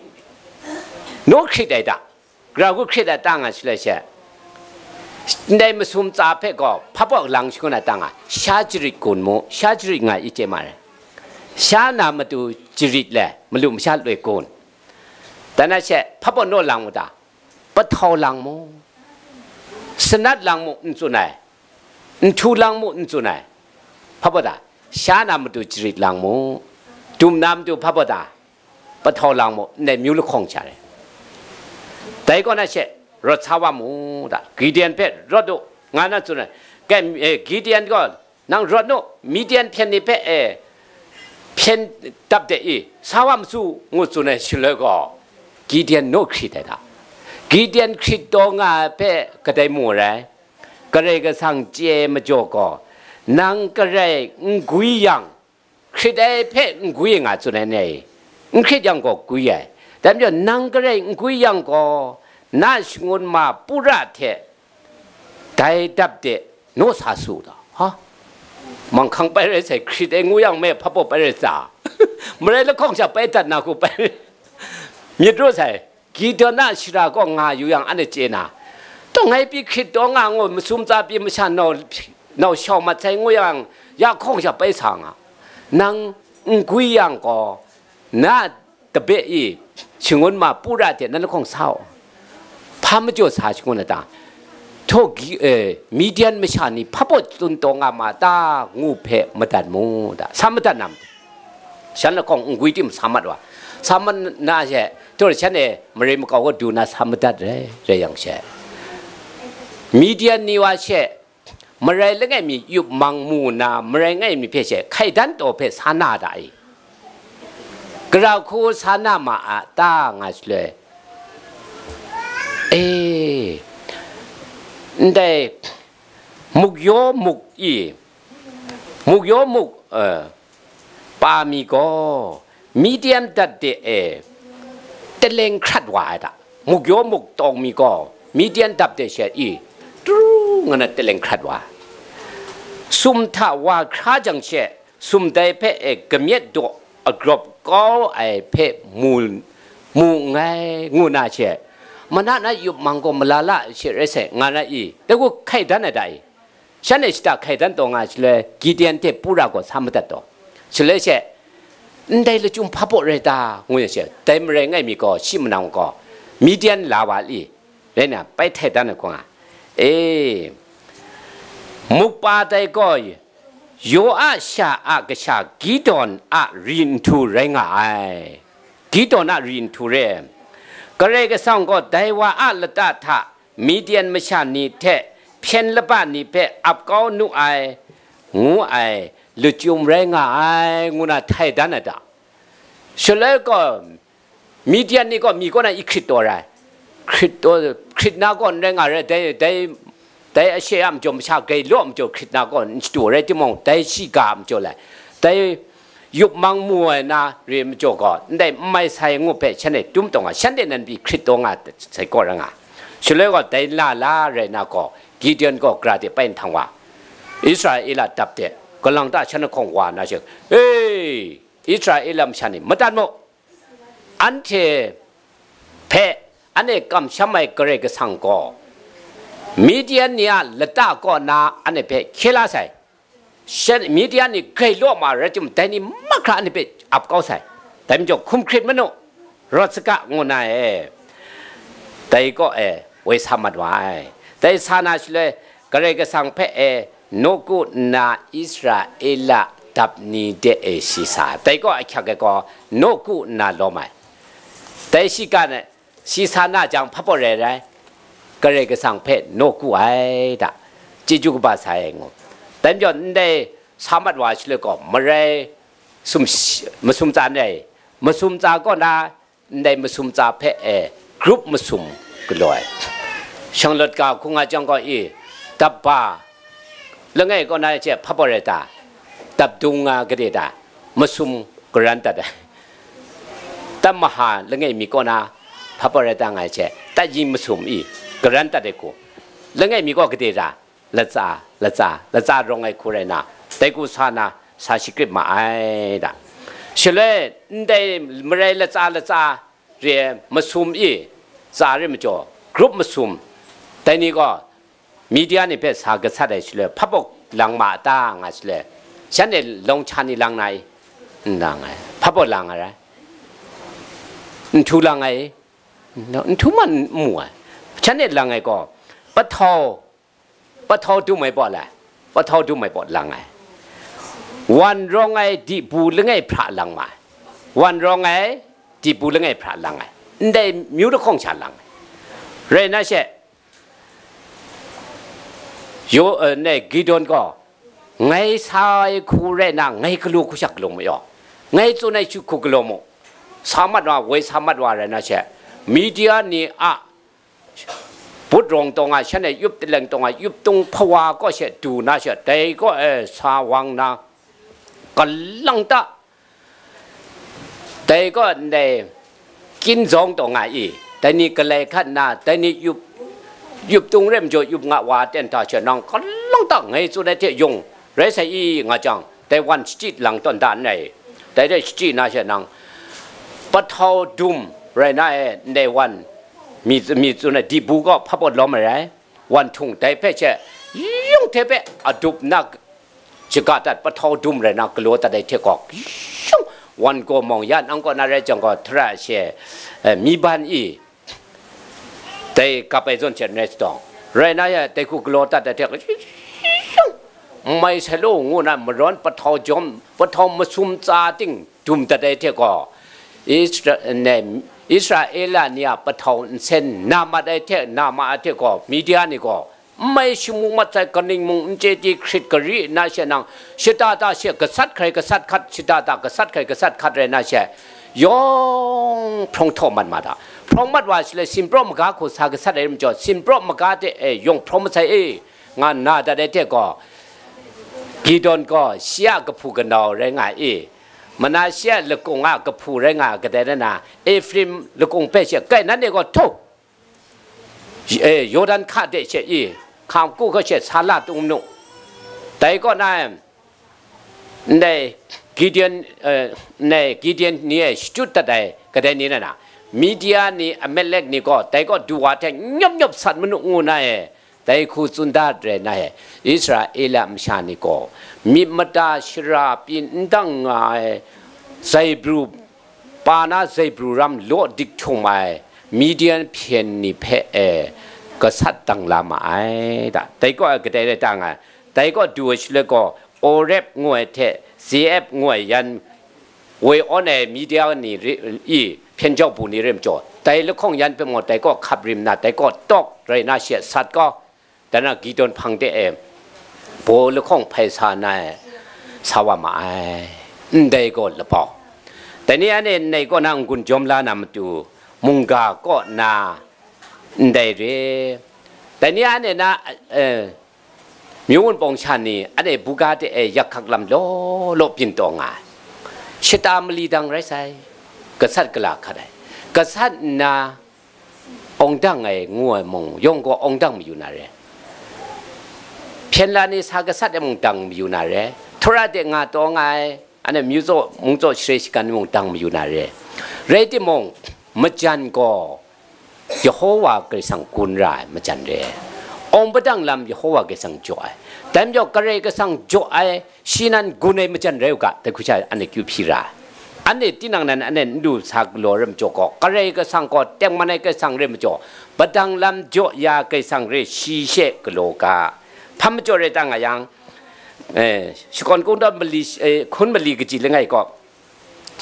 naw hkrit ai da. Gara hku hkrit ai ta nga shaloi she, ndai masum tsa hpe gaw hpa baw lang shangun ai ta nga, sha jarit gun mu, sha jarit nga i chye ma ai. Sha na matu jarit le, malu masha loi gun. Dan na she, hpa baw naw lang mu ta? Pahtau lang mu, sanat lang mu, n tsun ai. Nhtu lang mu, n tsun ai. Hpa baw ta? Sha na matu jarit lang mu. Dum na matu hpa baw ta? Pahtau lang mu, ndai myu lahkawng sha re. Dai kaw na she, rawt sa wa mu da, Gideon hpe rawt u, nga na tsun ai. Kai, eh, Gideon gaw, nang rawt nu, Midian hpyen ni hpe, eh, hpyen dap de i, sa wa ma su, ngu tsun ai shaloi gaw, Gideon naw hkrit ai da. Gideon hkrit taw nga ai hpe kadai mu rai? Karai Kasang chye ai majaw gaw, nang garai n gwi yang, hkrit ai hpe n gwi nga tsun ai ni, n hkrit yang gaw gwi ai. Dai majaw, nang garai n gwi yang gaw, na shangun ma Pura hte dai dap de naw sa su ta? Ha? Manghkang pai rai sai, hkrit ai ngu yang me hpa baw pai rai sa? Marai lahkawng sha pai dat na hku pai. Myit ru sai. Gideon a shara kaw nga yu yang, anhte chye na, taw ngai pyi hkrit taw nga ngu, masum tsa pyi masha nau, nau shau mat sai ngu yang, ya hkawng sha pai sa nga. Nang n gwi yang gaw, na tabe i shangun ma Pura hte nan lahkawng sa u. Hpa majaw sa shangun ai ta? Htaw, eh, Midian masha ni hpa baw tsun taw nga ma ta ngu hpe madat mu da, sa madat na matu? Shan lahkawng n gwi tim sa mat wa, sa mat na she, htaw shan e marai makau kaw du na sa madat rai, rai yang she, Midian ni wa she, marai langai mi yup mang mu nna, marai langai mi hpe she hkai dan taw hpe sa na da i? Gara hku sa na ma a ta nga shaloi, e, ndai muk yaw muk i, muk yaw muk, eh, pa mi gaw, Midian dat de e, taleng hkrat wa ai da. Muk yaw muk tawng mi gaw, Midian dat de she i, tru nga na taleng hkrat wa ai. Sum hta wa hkra jang she, sum dai hpe e kamyet daw agrawp kau ai hpe mu, mu nngai, ngu na she, Mana na yup mang gaw mala la she rai sai, nga na i, dai gaw hkai dan ai da i? Shan e shata hkai dan taw nga ai shaloi, Gideon hte Pura gaw sa madat taw. Shaloi she, ndai lachyum hpa baw rai ta, ngu ya she, dai marai ngai mi gaw, shi manang gaw, Midian la wa li, rai na, bai htai dan ai gaw nga. E, mukpa dai gaw, Yo a sha a kasha Gideon a ri nhtu rai nga ai. Gideon a ri nhtu re. Karai Kasang gaw dai wa a lata hta Midian masha ni hte hpyen laba ni hpe ap kau nu ai, ngu ai lachyum rai nga ai, ngu na htai dan ai da. Shaloi gaw, Midian ni gaw mi kaw na i hkrit taw rai. Hkrit taw, hkrit na gaw n rai nga rai, dai, dai, dai ashe a majaw masha gai law a majaw hkrit na gaw n shadu rai timung, dai shiga a majaw lai. Dai yup mang mu ai na re majaw gaw, ndai n mai sai ngu hpe shanhte dum taw nga, shanhte nan pyi hkrit taw nga sai gaw rai nga. Shaloi gaw dai la la rai na gaw, Gideon gaw gara de pai nhtang wa, Israela dap de, galang ta shan lahkawng wa na she, e, Israela masha ni, madat mu, anhte hpe anhte kamsham ai Karai Kasang gaw, Midian ni a lata kaw na anhte hpe hkye la sai. Shan, Midian ni grai law ma rai timung, dai ni mahkra anhte hpe ap kau sai. Dai majaw, hkum hkrit manu, rawt saga, ngu na e. Dai kaw e, woi sa mat wa ai. Dai sa na shaloi, Karai Kasang hpe e, nawku nna Israela dap ni de e shi sa. Dai kaw ahkyak ai gaw, nawku nna lawm ai. Dai shiga na, shi sa na jang, hpa baw rai rai, Karai Kasang hpe nawku ai da, chyeju kaba sa ai ngu. Dai majaw, ndai sa mat wa shaloi gaw, marai sum, masum tsa ndai, masum tsa kaw na, ndai masum tsa hpe e, group masum galaw ai. Shanglawt ga hkung nga jang gaw i, dap ba langai kaw na hte hpa baw rai ta, dap dung nga gade ta, masum garan dat ai. Dap maha langai mi kaw na hpa baw rai ta nga ai hte, dap yi masum i garan dat ai ku. Langai mi kaw gade ta, latsa, latsa, latsa rawng ai hku rai na, dai ku sa na, sa shakrit ma ai da. Shaloi, ndai marai latsa, latsa re ai masum i, tsa re majaw, group masum, dai ni gaw, Midian ni hpe sa gasat ai shaloi, hpa baw lang ma a ta, nga shaloi, shanhte lawng hkya ni lang na i? N lang ai. Hpa baw lang ai rai? Nhtu lang ai i? Nhtu man n mu ai. Shanhte lang ai gaw, pahtau, pahtau dum ai baw lai, pahtau dum ai baw lang ai. Wan rawng ai dibu langai hpra lang ma ai. Wan rawng ai dibu langai hpra lang ai. Ndai myu lahkawng sha lang ai. Rai na she, yo, eh, ne, Gideon gaw, ngai sa ai hku rai na, ngai galaw hku shak galaw mayaw, ngai tsun ai shut hku galaw mu, sa mat wa, woi sa mat wa rai na she, Midian ni a but rawng taw nga, shanhte yup taleng taw nga, yup tung hpawa kaw she du na she, dai kaw e sa wang na, galang ta, dai kaw ndai kyin zawng taw nga i, dai ni galai hkat nna, dai ni yup, yup tung rai majaw yup nga wa ten hta she nang galang ta ngai tsun ai hte yung rai sai i nga jang, dai wan shachyi lang tawn da n rai, dai hte shachyi na she nang, pahtau dum rai na e, ndai wan mi, mi tsun ai dibu gaw hpa baw lawm ai rai, wan htung dai hpe she, yung hte hpe adup na, shaga dat pahtau dum rai na galaw dat ai hte gaw, yung, wan gaw mawng ya nang kaw na rai jang gaw, hta ra she, eh, mi ban i, dai kap ai zawn hte n rai sadawng, rai na ya, dai hku galaw dat ai hte, yung, n mai sai law ngu na marawn pahtau jawm, pahtau masum tsa ting dum dat ai hte gaw, Isra-, ne, Israela ni a pahtau nsen na mat ai hte, na ma ai hte gaw, Midian ni gaw, n mai shamu mat sai kaning mung n chye di hkrit gari nna she nang, shata ta she gasat hkrai gasat hkat, shata ta gasat hkrai gasat hkat rai na she, yawng hprawng htaw mat ma ta. Hprawng mat wa shaloi, sinpraw maga hku sa gasat ai rim jaw, sinpraw maga de e yawng hprawng masai e, nga nna dat ai hte gaw, Gideon gaw shi a kahpu kanau rai nga i, Manashe a lakung a kahpu rai nga ai kadai rai na, Efraim lakung hpe she, kai nanhte gaw htaw, e, Yawdan hka de she i, hka maku hkra she sa la tung nu. Dai kaw na, ndai Gideon, e, ndai Gideon ni e shachyut dat ai kadai ni rai na, Midia ni, Amalek ni gaw dai kaw du wa hte nyawp nyawp sat manu ngu na e, dai hku tsun dat rai na e, Israela masha ni gaw myit mada shara pyi n dang nga ai, zaibru pa na zaibru ram law dik htum ai Midian hpyen ni hpe e gasat dang la ma ai da. Dai kaw e kadai rai ta nga ai? Dai kaw du ai shaloi gaw, Oreb ngu ai hte Zeeb ngu ai yan woi awn ai Midia ni i hpyen jau bu ni rai majaw, dai lahkawng yan hpe mung dai kaw hkap rim na, dai kaw tawk rai na she sat gaw, dan a Gideon hpang de e baw lahkawng hpai sa na ai, sa wa ma ai. Ndai gaw labau. Dai ni anhte ndai kaw na n-gun jawm la na matu, mungga kaw na ndai re. Dai ni anhte na, eh, myu wun pawng sha ni anhte buga de e yak hkak lam law law byin taw nga ai. Shata mali dang rai sai, gasat gala hkat ai. Gasat nna, awng dang ai ngu ai mung, yawng gaw awng dang mayu na re. Hpyen la ni sa gasat ai mung dang mayu na re. Htura de nga taw nga ai, anhte myu tsaw, mung tsaw share shagan ni mung dang mayu na re. Rai timung, majan gaw Yehowa Karai Kasang gun ra ai majan re. Awng padang lam Yehowa Karai Kasang jaw ai. Dai majaw Karai Kasang jaw ai, shi nan gun ai majan rai u ga, dai hku sha anhte kyu hpyi ra ai. Anhte tinang nan anhte n du sa galaw rai majaw gaw, Karai Kasang gaw tengman ai Karai Kasang rai majaw, padang lam jaw ya Karai Kasang re shi she galaw ga. Hpa majaw rai ta nga yang, eh, shakawn kungdawn mali, eh, hkun mali kaji langai gaw,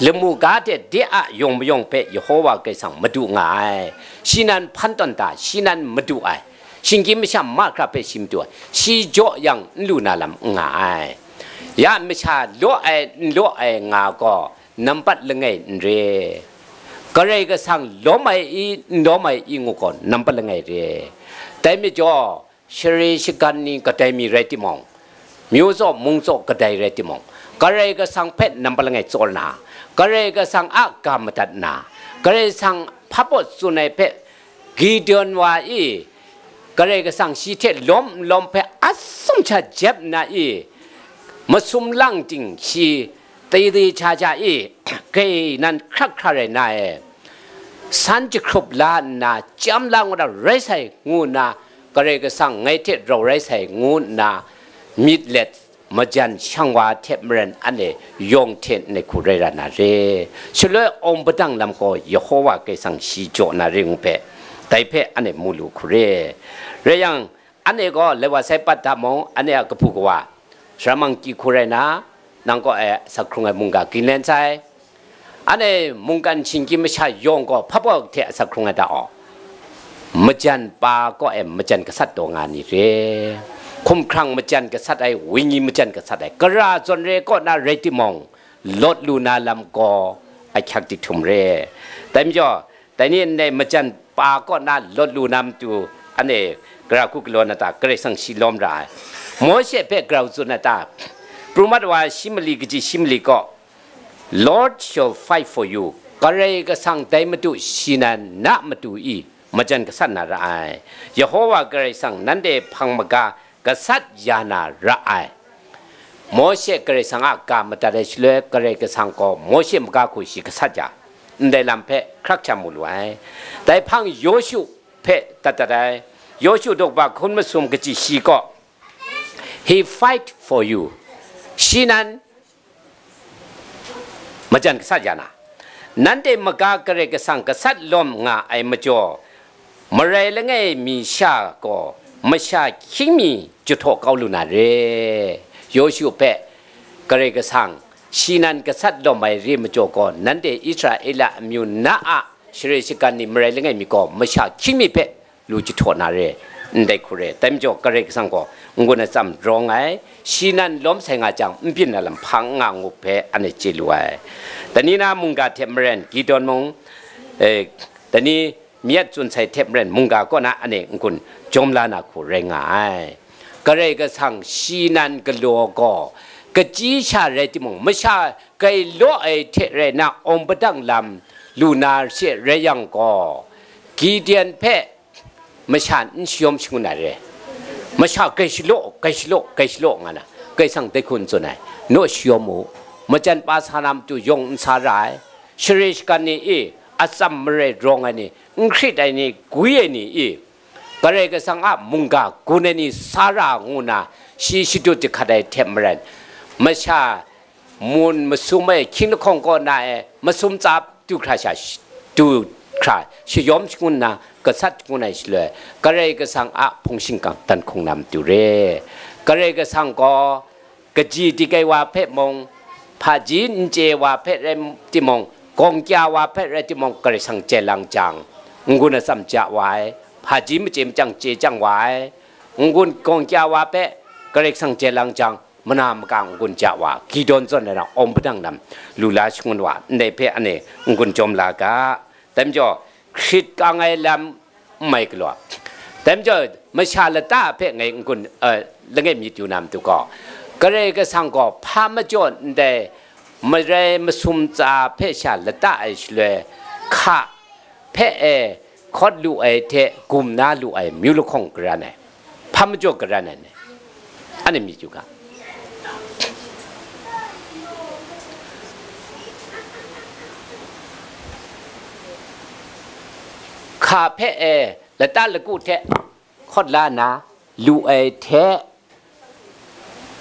lamu ga hte de a yawng mayawng hpe Yehowa Karai Kasang madu nga ai. Shi nan hpan tawn ta, shi nan madu ai. Shinggyim masha mahkra hpe shi madu ai. Shi jaw yang n lu na lam n nga ai. Ya masha law ai, n law ai nga gaw, nampat langai n re. Karai Kasang lawm ai i, n lawm ai i ngu gaw, nampat langai re. Dai majaw, share shagan ni kadai mi rai timung, myu tsaw mung tsaw kadai rai timung, Karai Kasang hpe nampat langai tsaw na, Karai Kasang a ga madat na, Karai Kasang hpa pawt tsun ai hpe Gideon wa i, Karai Kasang shi hte lawm n lawm hpe atsawm sha jep na i, masum lang ting shi, taide cha cha i, grai nan hkrak hkra rai na e, san jahkrup la nna, chyam la ngut na rai sai, ngu nna, Karai Kasang ngai hte rau rai sai, ngu nna, myit let majan shang wa hte maren anhte yawng hte nai hku rai ra na re. Shaloi awng padang lam gaw Yehowa Karai Kasang shi jaw na re ngu hpe, dai hpe anhte mu lu hku re. Rai yang, anhte gaw lai wa sai pat hta mung, anhte a kabu kawa, saram mang kyi hku rai na, nang kaw e asak hkrung ai mungga ginlen sai. Anhte mungkan shinggyim masha yawng gaw hpa baw hte asak hkrung ai ta aw? Majan pa kaw e majan gasat taw nga ni re. Hkumhkrang majan gasat ai, wenyi majan gasat ai, gara zawn re kaw na rai timung, lawt lu na lam gaw ahkyak dik htum re. Dai majaw, dai ni ndai majan pa kaw na lawt lu na matu, anhte gara hku galaw na ta, Karai Kasang shi lawm ra ai. Mawshe hpe grau tsun na ta, pru mat wa shi mali kaji shi mali kaw, "Lord shall fight for you." Karai Kasang dai matu shi nan na matu i majan gasat na ra ai. Yehowa Karai Kasang nanhte hpang maga gasat ya na ra ai. Mawshe Karai Kasang a ga madat ai shaloi, Karai Kasang gaw Mawshe maga hku shi gasat ya, ndai lam hpe hkrak sha mu lu ai. Dai hpang Yawshu hpe dat dat ai. Yawshu daw ba hkun masum kaji shi kaw, "He fight for you." Shi nan majan gasat ya na, nanhte maga Karai Kasang gasat lawm nga ai majaw, marai langai mi sha gaw masha hkying mi jahtaw kau lu na re. Yawshu hpe Karai Kasang shi nan gasat lawm ai re majaw gaw, nanhte Israela amyu na a share shagan ni marai langai mi gaw masha hkying mi hpe lu jahtaw na re, ndai hku re. Dai majaw Karai Kasang gaw n-gun atsam rawng ai, shi nan lawm sai nga jang, n byin na lam hpa n nga ngu hpe anhte chye lu ai. Dai ni na mungga hte maren Gideon mung, eh, dai ni myit tsun sai hte maren mungga kaw na anhte n-gun jawm la na hku rai nga ai. Karai Kasang shi nan galaw gaw, kachyi sha rai timung, masha grai law ai hte rai na, awng padang lam lu na she rai yang gaw, Gideon hpe masha n shayawm shangun ai re. Masha grai shalaw, grai shalaw, grai shalaw nga na, Karai Kasang dai hku n tsun ai, naw shayawm u, majan pa sa na matu yawng n sa ra ai, share shagan ni e, atsam marai rawng ai ni, n hkrit ai ni, gwi ai ni i, Karai Kasang a mungga gun ai ni sa ra ngu na, shi shadut jahkat ai hte maren, masha mun masum ai hkying lahkawng kaw na e masum tsa du hkra sha, du hkra shayawm shangun na gasat shangun ai shaloi, Karai Kasang a hpung shingkang dan hkung na matu re. Karai Kasang gaw kaji dik ai wa hpe mung, hpaji n chye wa hpe rai timung, gawng kya wa hpe rai timung, Karai Kasang chye lang jang, n-gun atsam ja wa ai, hpaji machye machyang chye chyang wa ai, n-gun gawng kya wa hpe Karai Kasang chye lang jang, mana maka n-gun ja wa, Gideon zawn ai na awng padang lam lu la shangun wa, ndai hpe ane n-gun jawm la ga. Dai majaw, hkrit kang ai lam n mai galaw. Dai majaw, masha lata hpe ngai n-gun, eh, langai myit yu na matu gaw, Karai Kasang gaw hpa majaw ndai marai masum tsa hpe sha lata ai shaloi, hka hpe e hkawt lu ai hte gum na lu ai myu lahkawng garan ai, hpa majaw garan ai ni, anhte myit yu ga. Hka hpe e lata lagu hte hkawt la na lu ai hte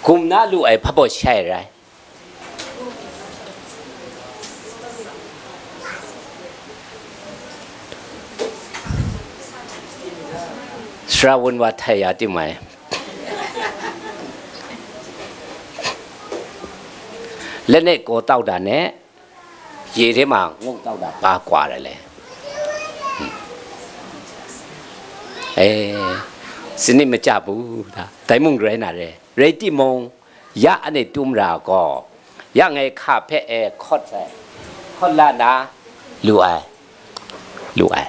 gum na lu ai hpabaw shai rai. Sara wun wa htai ya tim ai. Langai kaw tau da ne, ye hte ma ngawk tau da ba kwa rai le. Hmm. Eh, sini maja bu da. Dai mung rai na re. Rai timung, ya ane tum ra gaw, ya ngai hka hpe e hkawt sai, hkawt la na, lu ai, lu ai.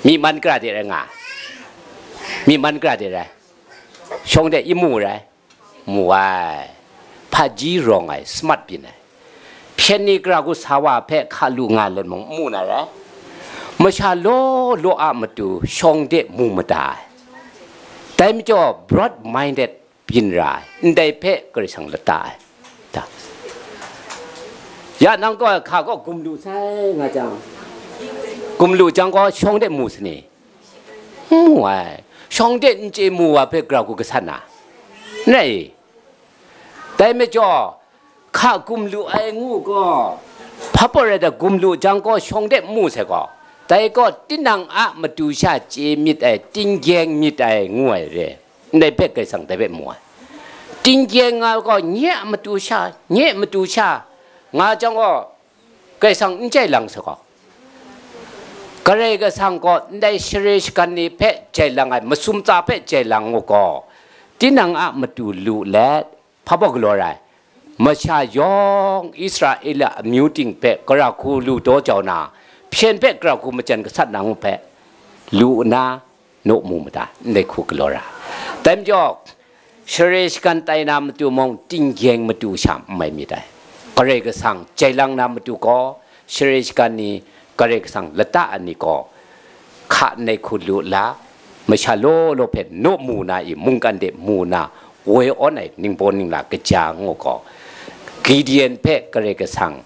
Myi man kara de rai nga, myi man kara de rai, shawng de i mu rai, mu ai. Hpaji rawng ai, smart byin ai. Hpyen ni kara ku sa wa hpe hka lu nga let mung, mu na rai. Masha law law a matu shawng de mu mada ai. Dai majaw, broad minded byin ra ai, ndai hpe Karai Kasang lata ai. Da. Ya nang gaw hka gaw gum lu sai nga jang, gum lu jang gaw shawng de mu sani? N mu ai. Shawng de n chye mu wa hpe gara hku gasat na? N rai i? Dai majaw, hka gum lu ai ngu gaw, hpa pawt rai da gum lu jang gaw shawng de n mu sai gaw, dai gaw tinang a matu sha chye myit ai, tinggyeng myit ai ngu ai re. Ndai hpe Karai Kasang dai hpe mu ai. Tinggyeng nga gaw nye a matu sha, nye a matu sha nga jang gaw, Karai Kasang n jai lang sa gaw, Karai Kasang gaw ndai share shagan ni hpe jai lang ai, masum tsa hpe jai lang u gaw, tinang a matu lu let, hpa baw galaw rai, masha yawng Israela amyu ting hpe gara hku lu daw jau na, hpyen hpe gara hku majan gasat na ngu hpe, lu nna, naw mu mada, ndai hku galaw ra. Dai majaw, share shagan tai na matu mung, tinggyeng matu sha n mai myit ai. Karai Kasang jai lang na matu gaw, share shagan ni, Karai Kasang lata ai ni gaw, hka ndai hku lu la, masha law law hpe naw mu na i, mungkan de mu na, woi awn ai ningbaw ningla kaja ngu gaw, Gideon hpe Karai Kasang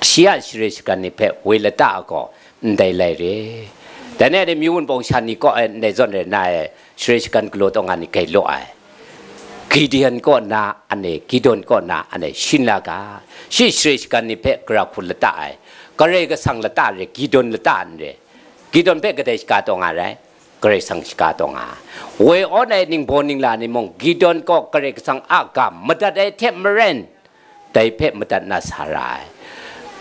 shi a share shagan ni hpe woi lata ai gaw, ndai lai re. Dai ni a ni myu wunpawng sha ni kaw ai ndai zawn rai na ai, share shagan galaw taw nga ni gai law ai. Gideon kaw na ane, Gideon kaw na ane, shin la ga. Shi share shagan ni hpe gara hku lata ai, Karai Kasang lata re, Gideon lata n re. Gideon hpe kadai shaga taw nga rai? Karai Kasang shaga taw nga. Woi awn ai ningbaw ningla ni mung, Gideon kaw Karai Kasang a ga madat ai hte maren, dai hpe madat na sa ra ai.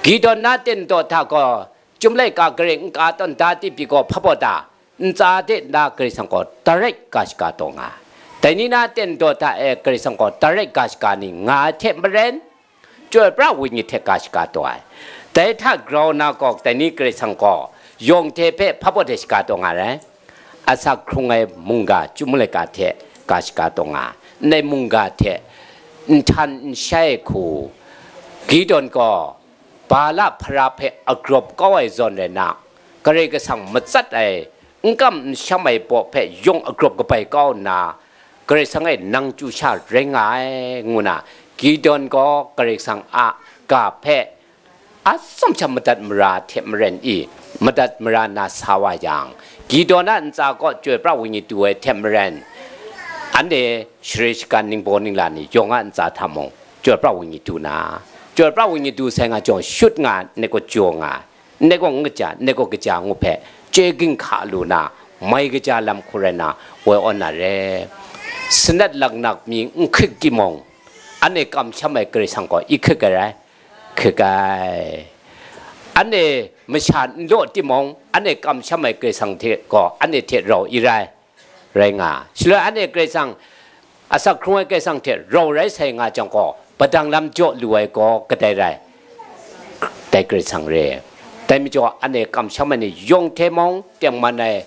Gideon na ten daw hta gaw, Chyum laika gare nka tawn da ti pyi gaw hpa baw ta? Ntsa de nna Karai Kasang gaw direct ga shaga taw nga ai. Dai ni na ten daw hta e Karai Kasang gaw direct ga shaga ni nga ai hte maren, chyoi pra wenyi hte ga shaga taw ai. Dai hta grau na gaw, dai ni Karai Kasang gaw yawng hte hpe hpa baw hte shaga taw nga ai. Asak hkrung ai mungga chyum laika hte ga shaga taw nga ai. Ndai mungga hte nhtan n shai ai hku, Gideon gaw Bala hpara hpe agrawp kau ai zawn rai na, Karai Kasang matsat ai, n kam n sham ai baw hpe yawng agrawp kabai kau nna, Karai Kasang e nang chyu sha rai nga ai, ngu na, Gideon gaw Karai Kasang a ga hpe Atsawm sha madat mara hte maren i, madat mara na sa wa yang, Gideon a ntsa kaw Chyoi Pra Wenyi Du ai hte maren, anhte share shagan ningbaw ningla ni yawng a ntsa hta mung, Chyoi Pra Wenyi Du na, Chyoi Pra Wenyi Du sai nga jawng shut nga, ndai gaw jaw nga, ndai gaw n kaja, ndai gaw kaja ngu hpe, chye ging hka lu na, mai kaja lam hku rai na, woi awn na re. Sanat laknak mi n hkrik timung, anhte kamsham ai Karai Kasang gaw i hkrik ai rai. Hkrik ai. Anhte masha n law timung, anhte kamsham ai Karai Kasang hte gaw anhte hte rau i rai, rai nga. Shaloi anhte Karai Kasang, asak hkrung ai Karai Kasang hte rau rai sai nga jang gaw, padang lam jaw lu ai gaw kadai rai? Dai Karai Kasang re. Dai majaw, anhte kamsham ai ni yawng hte mung, tengman ai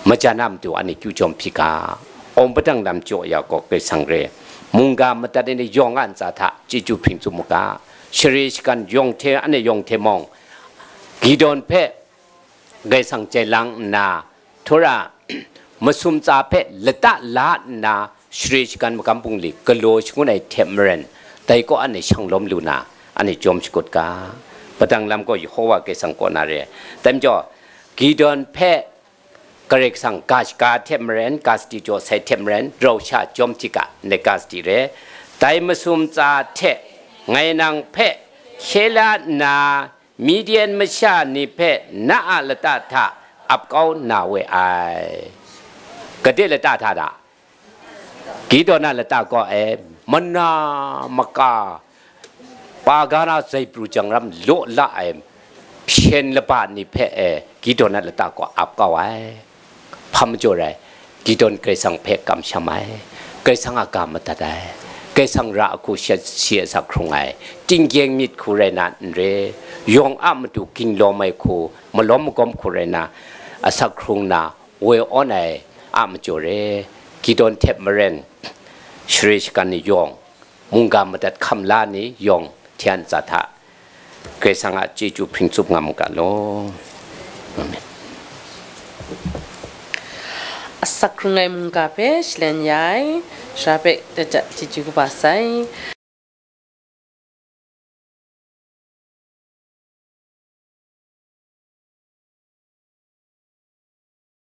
majan a matu anhte kyu jawm hpyi ga, awng padang lam jaw ya gaw Karai Kasang re. Mungga madat ai ni yawng a ntsa hta chyeju hpring tsun mu ga, share shagan yawng hte, anhte yawng hte mung, Gideon hpe Karai Kasang chye lang nna, Tora masum tsa hpe lata la nna, share shagan magam bungli galaw shangun ai hte maren, dai kaw anhte shang lawm lu na, anhte jawm shakut ga, padang lam gaw Yehova Karai Kasang kaw na re. Dai majaw, Gideon hpe Karai Kasang ga shaga hte maren, ga sadi jaw sai hte maren, rau sha jawm hti ga, ndai ga sadi re. Dai masum tsa hte ngai nang hpe hkye la nna, Midian masha ni hpe na a lata hta ap kau na we ai. Gade lata hta da? Gideon a lata gaw e, mana maka, pa ga na zaipru jangram law la ai hpyen laba ni hpe e, Gideon a lata gaw ap kau ai. Hpa majaw rai, Gideon Karai Kasang hpe kamsham ai, Karai Kasang a ga madat ai, Karai Kasang ra ahku shi, shi asak hkrung ai, tinggyeng myit hku rai na n re, yawng a matu ging lawm ai hku, malawm magawm hku rai na, asak hkrung na, woi awn ai a majaw re, Gideon hte maren, share shagan ni yawng, mungga madat hkam la ni yawng hte a ntsa hta, Karai Kasang a chyeju hpring tsup nga mu ga law. Amen. Asak hkrung ai mungga hpe shalen ya ai, sara hpe daja chyeju kaba sai.